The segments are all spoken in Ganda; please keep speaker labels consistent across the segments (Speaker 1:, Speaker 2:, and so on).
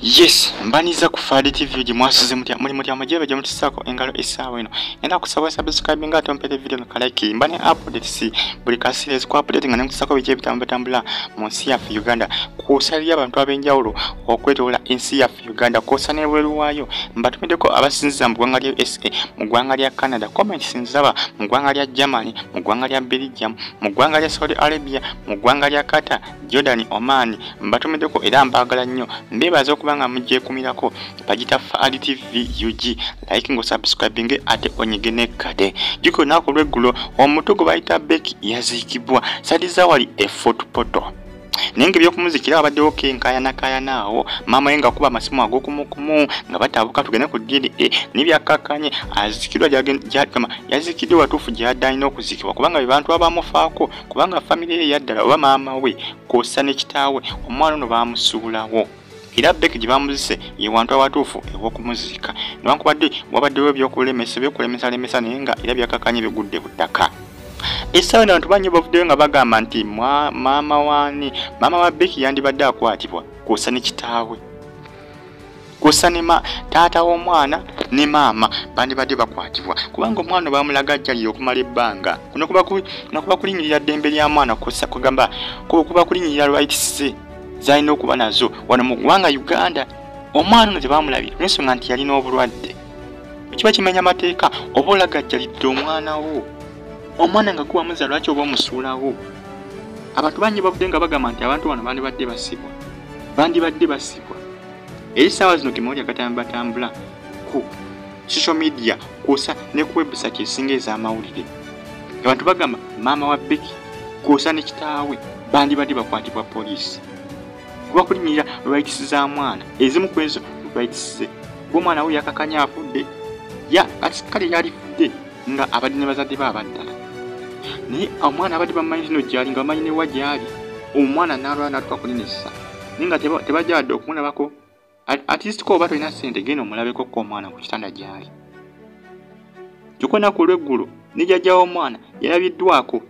Speaker 1: Yes, mbaniza ku Fadi TV gye mwasuze mutya muli mutya mujebe gye mutisaako engalo essaawa eno. Ngenda kusaba subscribe nga ate ompere video ka like mba ne updates buli kaseera ezikuwa update nga nekutusaako biki ebitambulatambula mu nsi yaffe Uganda kw'osa abantu ab'enjawulo okwetoola ensi yaffe Uganda kw'osa n'ebweru waayo. Mbatumiddeko abasinziza mu ggwanga lya USA, mu ggwanga lya Canada, comments nzaba mu ggwanga lya Germany, mu ggwanga lya Belgium, mu ggwanga lya Saudi Arabia, mu ggwanga lya Qatar, Jordan, Oman. Mbatumiddeko era mbaagala nnyo, mbeebaza okuba nga mujekumirako bagita Fadi TV UG, like ngo subscribing ate onyige nekkade. Jjuko olunaku olw'eggulo omuto gwe bayita Becky yaziikibwa Sadi Zawali e Fort Portal, naye nga ebyokumuzikira wabaddewo kenkaayanakaayana awo maama we ng'akuba amasimu ag'okumukumu nga bataabuka tugende ku DNA n'ebyakkakkanye aziikiddwa gyagamba yaziikiddwa watuufu gy'adde alina okuziikibwa kubanga be bantu abamufaako, kubanga famire ye eyaddala oba maama we kw'ossa ne kitaawe omwana ono baamusuulawo. Era Becky gye bamuzise ye wantu awatuufu ew'okumuziika, newankubadde wabaddewo ebyokulemesa ebyokulemesalemesa, naye nga era byakkakkanye bigudde butaka. Essaawa eno abantu bangi bavuddeyo nga bagamba nti maama waani, maama wa Becky yandibadde akwatibwa kw'ossa ne kitaawe kw'ossa ne taata w'omwana ne maama bandibadde bakwatibwa kubanga omwana bamulagajjalira okumala ebbanga. Kuno kuba kulinnyirira ddembe lya mwana kw'ossa kugamba kuba kulinnyirira rights ze zalina okuba nazo wano mu ggwanga Uganda. Omwana ono tebamulabira n'ensonga nti yalina obulwadde, kiba kimenya mateeka oba olagajjalidde omwana wo, omwana nga guwamuza lwaki oba omusuulawo. Abantu bangi bavudde nga bagamba nti abantu bano bandibadde basibwa, bandibadde basibwa. Era essaawa zino gemawulire agatambulatambula ku social media kw'ossa ne ku website esinga ez'amawulire, abantu bagamba maama wa Becky kw'ossa ne kitaawe bandibadde bakwatibwa poliisi kuba kulinnyirira rights za mwana. Ezimu ku ezo rights ze kuba omwana we yakakanya afudde ya kale yalifudde nga abadde ne bazadde be abaddala, naye omwana abadde bamumanyi zino gy'ali nga bamanyi ne wa gy'ali, omwana n'alwala n'atuuka kunenesa naye nga tebajja wadde okumulabako. At least ko oba tolina ssente genda omulabeko ko omwana ku kitanda gy'ali. Kyokka olunaku olw'eggulo ne jjajja w'omwana yalabiddwako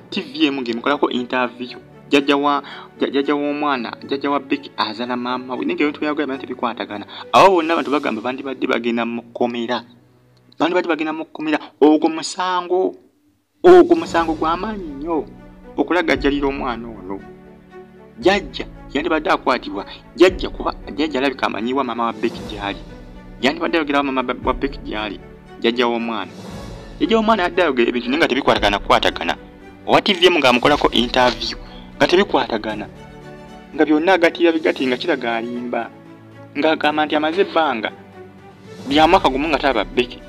Speaker 1: TV emu ng'emukolako interview. Jjajja w'omwana, jjajja wa Becky azaala maama we, naye ng'ebintu by'ayogera byonna tebikwatagana. Abo bonna abantu bagamba bandibadde bagenda mu kkomera, bandibadde bagenda mu kkomera. Ogwo musango gw'amaanyi nnyo okulagajjalira omwana ono. Jjajja yandibadde akwatibwa, jjajja kuba jjajja alabika amanyiwa maama wa Becky gy'ali, yandibadde ayogerawo maama wa Becky gy'ali. Jjajja w'omwana yadde ayogera ebintu naye nga tebikwatagana kukwatagana. Owa TV emu ng'amukolako interview nga tebikwatagana, nga byonna agatira bigati nga kiraga alimba, ng'agamba nti amaze ebbanga lya mwaka gumu nga talaba Becky,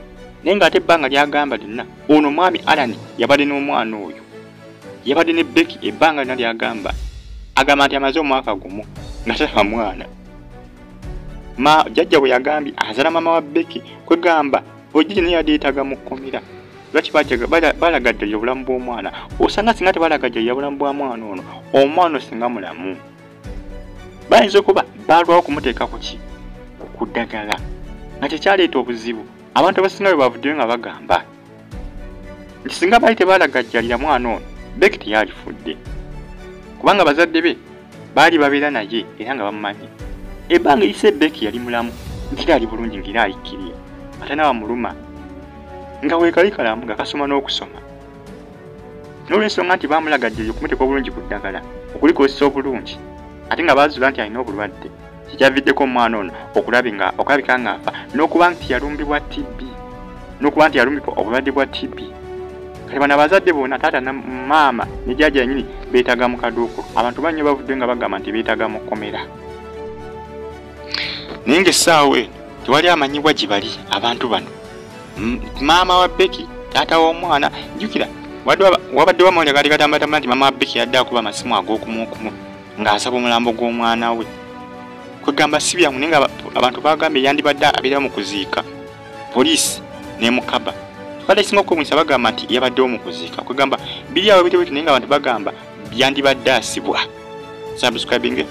Speaker 1: naye ng'ate ebbanga ly'agamba lyonna ono mwami Allan yabadde n'omwana oyo, yabadde ne Becky ebbanga lyonna ly'agamba, agamba nti amaze omwaka gumu nga talaba mwana. Ma jjajja bwe yagambye azaala maama wa Becky, kwegamba ojjajja naye yadde yeetaaga mu kkomera. Lwaki balagajjalira obulamu bw'omwana? Osanga singa tebalagajjalira bulamu bwa mwana ono, omwana ono singa mulamu. Bayinza okuba baalwawo okumuteeka ku ki, ku ddagala, nga kyekyaleeta obuzibu. Abantu abasinga bwe bavuddeyo nga bagamba nti singa baali tebalagajjalira mwana ono, Becky teyalifudde, kubanga bazadde be baali babeera naye era nga bamumanyi ebbanga erise. Becky yali mulamu nti ali bulungi ng'era alikkirya ate muluma nga weekali kalamu nga kasoma n'okusoma, n'olwensonga nti baamulagajjalira okumuteeka obulungi ku ddagala okulikozesa obulungi, ate nga baazuula nti alina obulwadde, kikyaviddeko omwana ono okulabika ng'afa n'okuba nti yalumbibwa TB, n'okuba nti yalumbibwa obulwadde bwa TB. Kati bano abazadde bonna, taata na maama ne jjajja yennyini, beetaaga mu kaduukulu. Abantu bannyo bavudde nga bagamba nti beetaaga mu kkomera, naye ng'essaawa eno tewali amanyibwa gye bali abantu bano, maama wa Becky, taata w'omwana. Jjukira wabaddewo amawulire gaali gatambatamba nti maama wa Becky yadde akuba amasimu ag'okumuokumu ng'asaba omulambo gw'omwana we. Kwegamba si byangu, naye nga abantu bagambye yandibadde abeera mu kuziika, poliisi n'emukaba. Kale ekisinga okwewuunyisa bagamba nti yabaddewo mu kuziika. Kwegamba biri awo bityo bityo, naye nga abantu bagamba yandibadde asibwa. Subscribing.